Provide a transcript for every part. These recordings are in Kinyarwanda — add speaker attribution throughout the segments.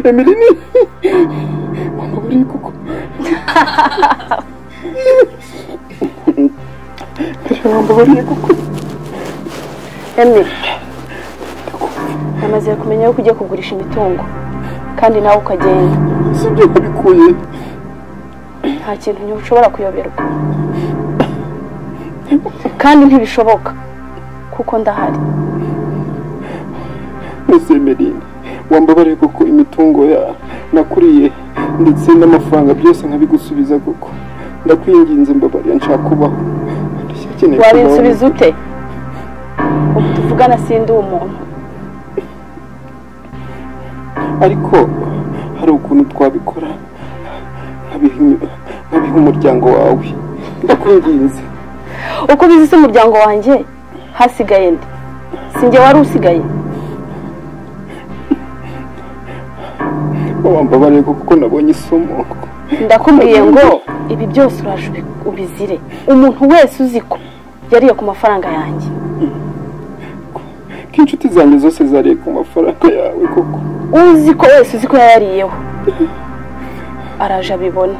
Speaker 1: Emeline, wambabariye koko. Wambabariye koko.
Speaker 2: Emily, namaze kumenya yuko ugiye kugurisha imitungo kandi nawe ukagenda.
Speaker 1: Sibyo nabikuye.
Speaker 2: Nta kintu ushobora kuyoberwa kandi ntibishoboka kuko ndahari.
Speaker 1: Emeline, wambabariye koko imitungo ya nakuriye ndetse n'amafaranga byose nkabigusubiza koko. Ndakwinginze mbabarira, nshaka kubaho.
Speaker 2: Wabinsubiza ute? Ubu tuvugana sindi umuntu.
Speaker 1: Ariko hari ukuntu twabikora nkabiha umuryango wawe. Ndakwinginze.
Speaker 2: Uko bizi se umuryango wanjye hasigaye nde? Sinjye wari usigaye.
Speaker 1: Wambabariye kuko nabonye isomo.
Speaker 2: Ndakubwiye ngo ibi byose uraje ubizire. Umuntu wese uziko yariye ku mafaranga yanjye.
Speaker 1: Ko inshuti zanjye zose zariye ku mafaranga yawe koko.
Speaker 2: Uziko wese uziko yariyeho araje abibone.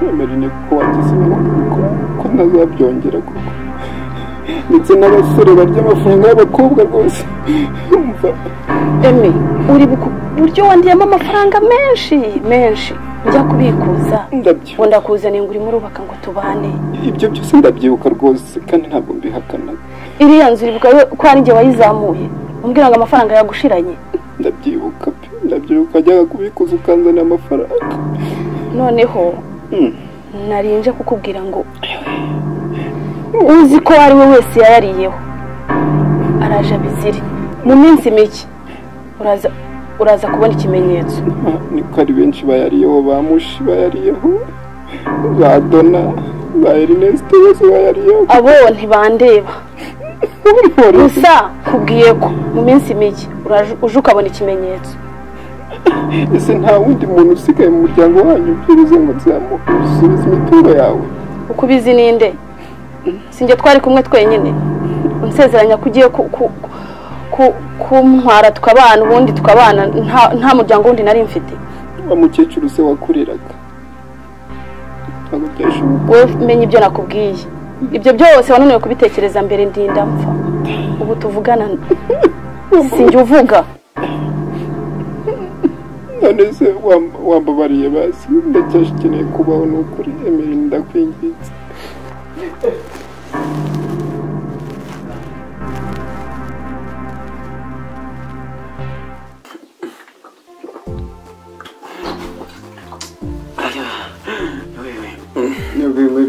Speaker 1: Emeline, ko wagize ko ntazabyongera koko. Ndetse n'abasore barya amafaranga y'abakobwa rwose. Umva
Speaker 2: Emi, uri buryo wandiyemo amafaranga menshi menshi njya kubikuza.
Speaker 1: Ndabyibuka.
Speaker 2: Ndakuzaniye ngo urimo urubaka ngo tubane.
Speaker 1: Ibyo byose ndabyibuka rwose kandi ntabwo mbihakana.
Speaker 2: Iriya nzu uribuka ko ari njye wayizamuye umbwira ngo amafaranga yagushiranye.
Speaker 1: Ndabyibuka pe, ndabyibuka ajyaga kubikuza ukanzanira amafaranga.
Speaker 2: Noneho narinje kukubwira ngo uzi ko ari we wese yayariyeho araje abizire mu minsi mike. Uraza kubona ikimenyetso.
Speaker 1: Niko ari benshi bayariyeho, ba Mushi bayariyeho, ba Dona, ba Ernest bose bayariyeho.
Speaker 2: Abo ntibandeba. Gusa kubwiye ko mu minsi mike uje ukabona ikimenyetso.
Speaker 1: Ese nta wundi muntu usigaye mu muryango wanyu byibuze ngo nzamusubize imitungo yawe?
Speaker 2: Uko ubizi ninde? Sinjye twari kumwe twenyine. Unsezeranya ko ugiye kuntwara tukabana, ubundi tukabana nta muryango wundi nari mfite.
Speaker 1: Wa mukecuru se wakuriraga ntabwo byashoboka.
Speaker 2: Wowe menya ibyo nakubwiye. Ibyo byose wananiwe kubitekereza mbere ndinda mpfa. Ubu tuvugana sinjye uvuga.
Speaker 1: None se wambabariye basi, ndacyakeneye kubaho n'ukuri. Emeline, ndakwinginze.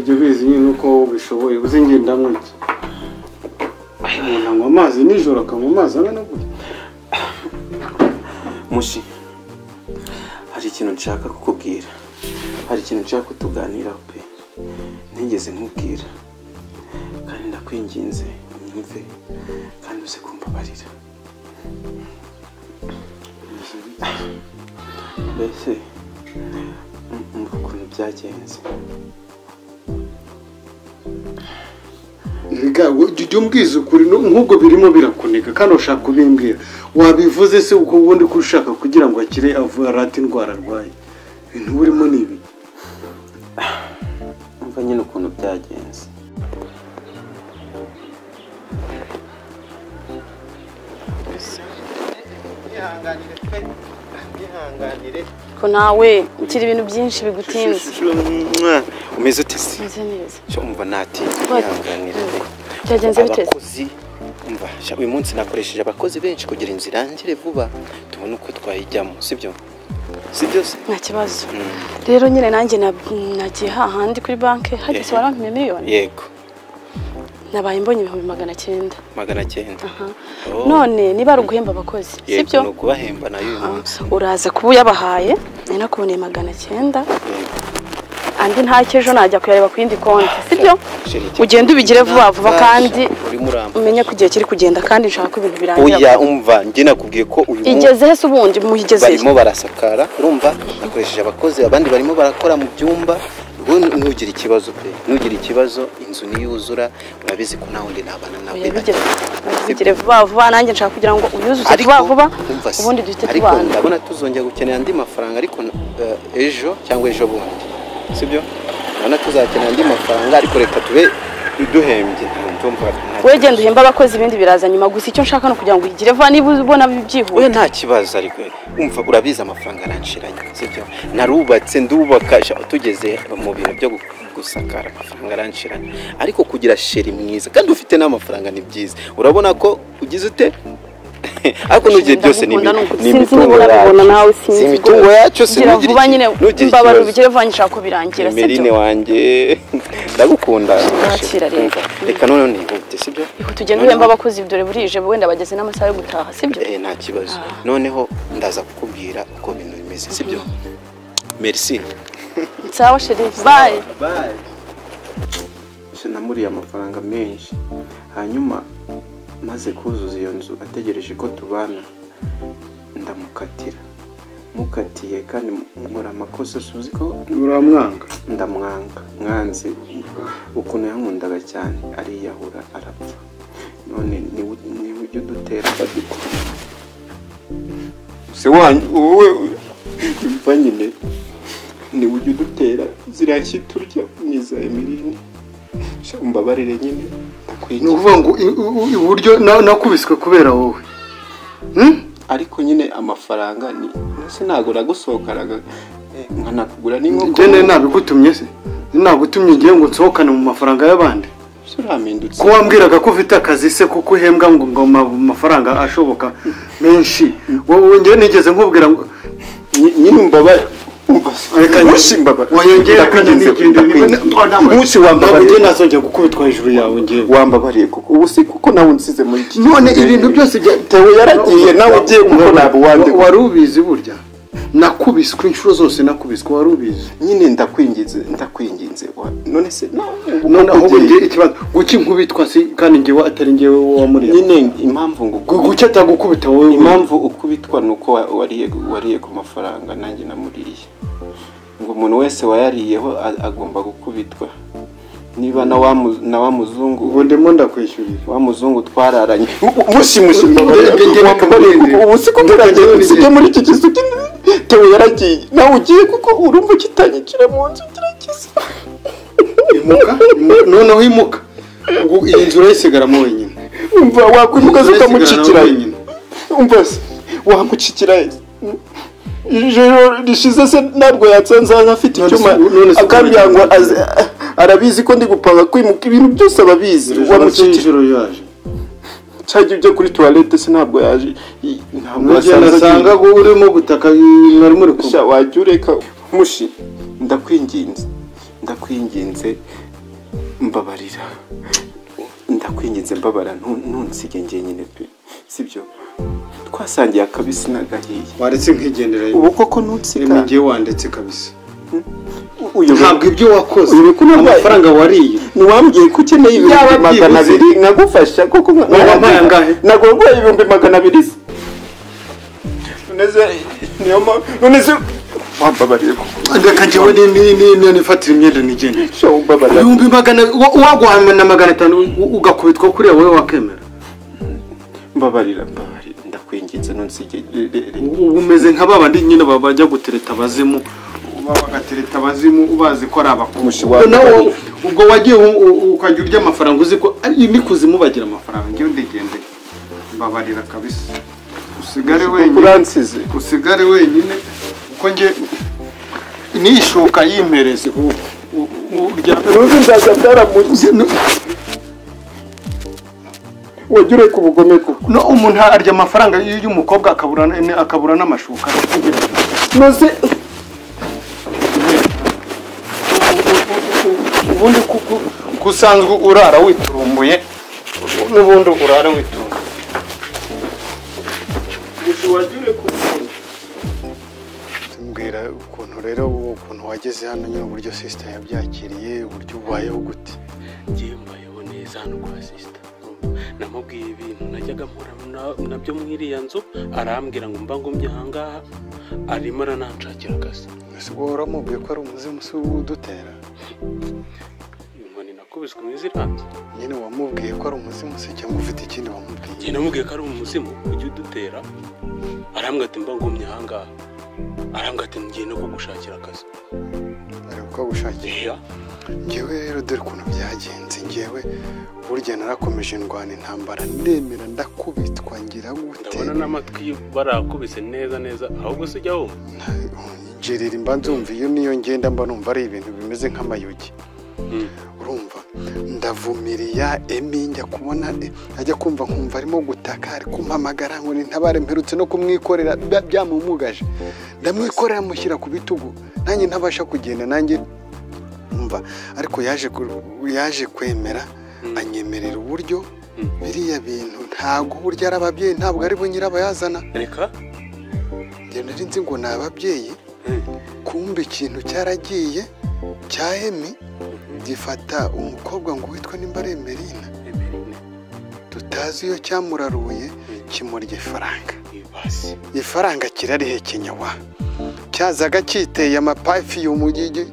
Speaker 3: Ibyo bizi nyine uko ubishoboye uzi ngenda nk'iki. Umuntu anywa amazi nijoro akanywa amazi angana gutya.
Speaker 4: Mushi, hari ikintu nshaka kukubwira. Hari ikintu nshaka kutuganiraho pe. Ntigeze nkubwira. Kandi ndakwinginze unyumve kandi uze kumbabarira. Mbese umva ukuntu byagenze.
Speaker 3: Rega ujye umbwiza ukuri nk'ubwo birimo birakuneka kandi ushaka kubimbwira. Wabivuze se uko ubundi ko ushaka kugira ngo akire arate indwara arwaye. Ibintu burimo ni ibi.
Speaker 4: Umva nyine ukuntu byagenze.
Speaker 2: Ko nawe ukiri ibintu byinshi bigutinze.
Speaker 4: Umeze ute se?
Speaker 2: Meze neza.
Speaker 4: Cyo umva nati yihanganire.
Speaker 2: Byagenze bite?
Speaker 4: Abakozi umva uyu munsi nakoresheje abakozi benshi kugira inzu irangire vuba tubone uko twayijyamo, sibyo? Sibyo se?
Speaker 2: Nta kibazo. Rero nyine nanjye nagiye hahandi kuri banke hageze warampa miliyoni.
Speaker 4: Yego.
Speaker 2: Nabaye mbonye 900,000.
Speaker 4: 900.
Speaker 2: None niba ari uguhemba abakozi, sibyo?
Speaker 4: Yego, kubahemba nayo uyu munsi.
Speaker 2: Uraza kuba uyabahaye, nari nakuboneye 900. Andi ntacyo ejo najya kuyareba ku yindi konti, sibyo? Ugende ubigire vuba vuba kandi umenye ko igihe kiri kugenda kandi nshaka ko ibintu birangira.
Speaker 4: Oya umva, njye nakubwiye ko uyu munsi
Speaker 2: igeze he se ubundi muyigeze?
Speaker 4: Barimo barasakara, urumva nakoresheje abakozi, abandi barimo barakora mu byumba. Ntugire ikibazo pe, ntugire ikibazo, inzu niyuzura urabizi ko nta wundi nabana nawe.
Speaker 2: Bigire vuba vuba, nanjye nshaka kugira ngo uyuzuze vuba vuba, ubundi duhite tubana.
Speaker 4: Ariko ndabona tuzongera gukenera andi mafaranga, ariko ejo cyangwa ejo bundi, sibyo? Ndabona tuzakenera andi mafaranga, ariko reka tube duhembye.
Speaker 2: Wowe genda uhemba abakozi, ibindi biraza nyuma. Gusa icyo nshaka no kugira ngo uyigire vuba, niba ubona byihuta.
Speaker 4: Oya nta kibazo, ariko umva urabizi amafaranga aranshiranye, sibyo? Narubatse ndubaka, tugeze mu bintu byo gusakara amafaranga aranshiranye, ariko kugira sheri mwiza kandi ufite n'amafaranga ni byiza. Urabona ko ugize ute? Ariko nugiye byose ni imitungo yacu, si imitungo yacu, si
Speaker 2: vuba nyine mbabara ubigire vuba, nshaka ko birangira, sibyo?
Speaker 4: Emeline wanjye ndagukunda. Reka none nihute, sibyo?
Speaker 2: Tugende uhemba abakozi, dore burije wenda bageze n'amasaha yo gutaha, sibyo?
Speaker 4: Nta kibazo. Noneho ndaza kukubwira uko ibintu bimeze, sibyo? Merci.
Speaker 2: Sawa sheri, bye.
Speaker 4: Bye. Namuriye amafaranga menshi, hanyuma maze kuzuza iyo nzu ategereje ko tubana, ndamukatira. Mukatiye kandi nkora amakosa, suzi ko
Speaker 3: uramwanga.
Speaker 4: Ndamwanga, mwanze ukuntu yankundaga cyane, ariyahura arapfa. None ni ujye udutera baduko se wanyu wowe umva nyine, ni ujye udutera ziriya turya niza Emeline. Umbabarire nyine.
Speaker 3: Ni ukuvuga ngo iburyo nakubiswe kubera wowe.
Speaker 4: Ariko nyine amafaranga ni nse ntago nagusohokanaga nkanakugura n'inkoko.
Speaker 3: Njye nabigutumye se? Nagutumye ngiye ngo nsohokane mu mafaranga y'abandi?
Speaker 4: Urampindutse.
Speaker 3: Ko wambwiraga ko ufite akazi se, kuko uhembwa ngo amafaranga ashoboka menshi. Wowe njye nigeze nkubwira ngo
Speaker 4: nyine umbabare.
Speaker 3: Gukubitwa hejuru yawe ngewe.
Speaker 4: Wambabariye kuko ubu si kuko nawe unsize muri iki.
Speaker 3: None ibintu byose
Speaker 4: Tewe yaragiye nawe ugiye kuko nabo wande.
Speaker 3: Wari ubizi burya. Nakubiswe inshuro zose, nakubiswe wari ubizi.
Speaker 4: Nyine ndakwinginze, ndakwinginze. None se
Speaker 3: none ahubwo ngiye ikibazo guki nkubitwa si kandi ngewe atari ngewe wamuriye.
Speaker 4: Nyine impamvu ngo
Speaker 3: guki atagukubita wowe.
Speaker 4: Impamvu ukubitwa nuko wariye ku mafaranga nanjye namuriye. Ngo umuntu wese wayariyeho agomba gukubitwa. Niba na wa muzungu
Speaker 3: ubu ndimo ndakwishyurira.
Speaker 4: Wa muzungu twararanye. Mushi ubu si ko turagiye muri iki kizu. Tewe yaragiye nawe ugiye kuko urumva kitanyikira mu nzu kirakiza.
Speaker 3: Imuka noneho imuka. Ubwo iyi nzu urayisigaramo wenyine.
Speaker 4: Umva wakwimuka ukamucikira wenyine. Umva se wamucikira ijoro rishize se ntabwo yatsanze afite icyuma akambwira ngo arabizi ko ndi gupanga kwimuka, ibintu byose ababizi.
Speaker 3: Wamucikira ijoro yaje
Speaker 4: cyajya ujya kuri toilette se ntabwo yaje,
Speaker 3: ntabwo nasanga urimo gutaka mwari muri
Speaker 4: kumwe. Wajya ureka mushi, ndakwinginze, ndakwinginze mbabarira, ndakwinginze mbabara, ntunsige njyenyine pe, sibyo? Twasangiye akabisi n'agahiye.
Speaker 3: Waretse nkigendera
Speaker 4: ubu koko ntunsika.
Speaker 3: Ngiye wandetse kabisa. Ntabwo ibyo wakoze amafaranga wariye
Speaker 4: ntiwambwiye ko ukeneye 200,000 nkagufasha koko naguhaye 200,000 se none se wambabariye koko.
Speaker 3: Reka njyewe nifatira imyenda nigende. 200,000 waguha na 500 ugakubitwa kuriya wowe wakemera.
Speaker 4: Mbabarira, mbabarira, ndakwinginze ntunsige.
Speaker 3: Ubu umeze nka babandi nyine bajya gutereta abazimu, bagatereta abazimu ubazi ko ari abakuru. Ubwo wagiye ukajya urya amafaranga uzi ko ni kuzimu bagira amafaranga. Ngiye ndigendeye, mbabarira kabisa. Usigare wenyine, usigare wenyine kuko nge nishuka yimpereze
Speaker 4: uruzi nzaza byaramutse. Wajya ureka ubugome koko.
Speaker 3: No umuntu arya amafaranga y'umukobwa akabura n'amashuka.
Speaker 4: Nose
Speaker 3: ubundi kusanzwe urara witurumbuye, n'ubundi urara witurumbuye. Mbwira ukuntu rero ukuntu wageze hano nyine, uburyo sister yabyakiriye, uburyo ubayeho gute?
Speaker 5: Ngiye mbayeho neza hano kwa sister. Namubwiye ibintu najyaga mpura nabyo mu iriya nzu, arambwira ngo mba ngumye ahangaha, arimo arananshakira akazi.
Speaker 3: Ese wowe uramubwiye ko ari umuzimu se udutera?
Speaker 5: Inkoni nakubiswe mu iziranze.
Speaker 3: Nyine wamubwiye ko ari umuzimu se cyangwa ufite ikindi wamubwiye?
Speaker 5: Njye namubwiye ko ari umuzimu ujya udutera, arambwira ati mba ngumye ahangaha, arambwira ati ngiye no kugushakira akazi.
Speaker 3: Ari kugushakira? Njyewe rero dore ukuntu byagenze, njyewe burya narakomeje ndwana intambara ndemera ndakubitwa ngira gute.
Speaker 5: Ndabona n'amatwi barakubise neza neza, ahubwo se ujya wumva?
Speaker 3: Njerera mba nzumva iyo niyo ngenda mba numva ari ibintu bimeze nk'amayugi. Urumva ndavumiriya Emi njya kubona ajya kumva nkumva arimo gutaka, ari kumpamagara ngo nintabare, mperutse no kumwikorera byamumugaje. Ndamwikorera mushyira ku bitugu, nanjye ntabasha kugenda nanjye umva, ariko yaje kwemera anyemerera uburyo biriya bintu ntabwo burya ari ababyeyi, ntabwo ari bo nyirabayazana.
Speaker 5: Reka
Speaker 3: njye nari nzi ngo ni ababyeyi, kumbe ikintu cyaragiye cya Emi gifata umukobwa ngo witwa nimba ari Emerina, tutazi iyo cyamuraruye, kimurya ifaranga. Ifaranga kirarihekenya wa cyazaga cyiteye amapafi y'umugigi,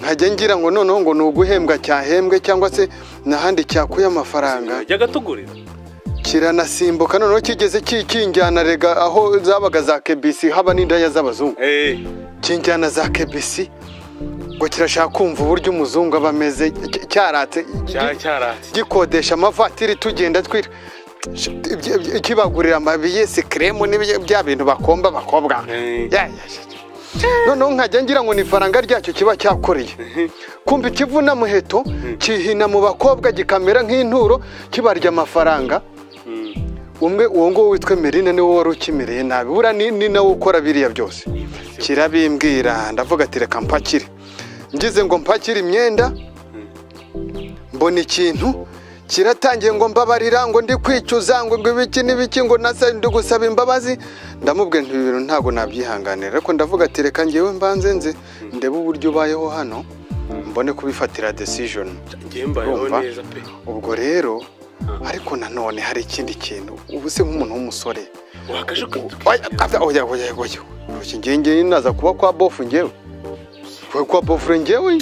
Speaker 3: nkajya ngira ngo noneho ngo ni uguhembwa cyahembwe cyangwa se n'ahandi cyakuye amafaranga. Kiranasimbuka noneho kigeze kinjyana rega aho zabaga za KBC haba n'indaya z'abazungu. Kinjyana za KBC ngo kirashaka kumva uburyo umuzungu aba ameze, cyaratse gikodesha amavatiri tugenda twira kibagurira amabiye se kremu n'ibya bintu bakomba bakobwa. Noneho nkajya ngira ngo ni ifaranga ryacyo kiba cyakoreye, kumva ikivuna muheto kihina mu bakobwa gikamera nk'inturo kibarya amafaranga. Umwe uwo ngo witwa Merina niwe wari ukimereye nabi, bura ni nawe ukora biriya byose. Kirabimbwira ndavuga ati reka mpakire, ngize ngo mpakire imyenda mbona ikintu kiratangiye ngo mbabarira ngo ndi kwicuza ngo ibiki n'ibiki ngo nasa ndi gusaba imbabazi. Ndamubwiye nti ibintu ntago nabyihanganira, ariko ndavuga ati reka ngewe mbanze nze ndebe uburyo ubayeho hano mbone kubifatira decision. Ubwo rero ariko nanone hari ikindi kintu, ubu se nk'umuntu w'umusore oya oya oya ngiye naza kuba kwa bofu ngewe, kwa bofu ngewe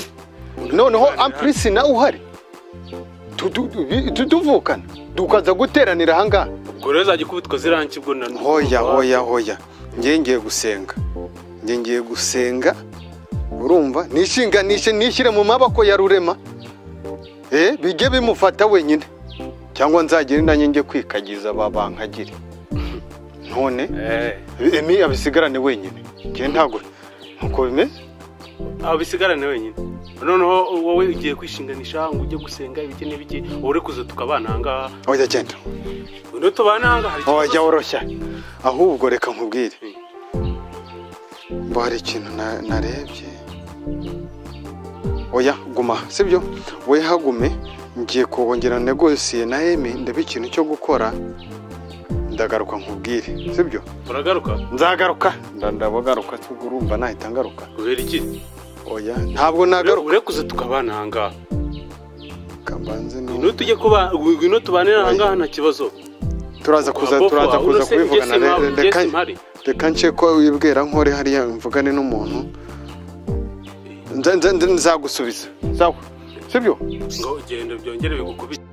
Speaker 3: noneho amplisi na uhari tuvukana dukaza guteranira ahangaha.
Speaker 5: Ubwo rero uzajya ukubitwa ziranki ubwo na
Speaker 3: hoya hoya hoya, ngiye ngiye gusenga, ngiye gusenga urumva, nishinganishe nishyire mu maboko ya Rurema, bijye bimufata wenyine, cyangwa nzagire nanjye njye kwikagiza babankagire none Emi abisigarane wenyine. Ngiye ntago nkuko bimeze
Speaker 5: abisigarane wenyine. Noneho wowe ugiye kwishinganisha ngo ujye gusenga ibiki n'ibiki, uri kuza tukabana ahangaha.
Speaker 3: Oya genda
Speaker 5: uno tubana ahangaha hari
Speaker 3: oya woroshya. Ahubwo reka nkubwire, hari ikintu narebye. Oya guma sibyo, we hagume, ngiye kongera negosiye na Emi ndebe ikintu cyo gukora, ndagaruka nkubwire sibyo.
Speaker 5: Uragaruka?
Speaker 3: Nzagaruka, ndabagaruka urumva nahita ngaruka.
Speaker 5: Kubera iki?
Speaker 3: Oya ntabwo nagaruka,
Speaker 5: urekuze tukabana ahangaha.
Speaker 3: Kambanze
Speaker 5: no tujye kuba ngwino tubane ahangaha nta kibazo.
Speaker 3: Turaza kuza kubivugana. Reka nce ko wibwira nkore hariya mvugane n'umuntu, nzagusubiza sawa sibyo?
Speaker 5: Ngo ugende byongere bigukubite.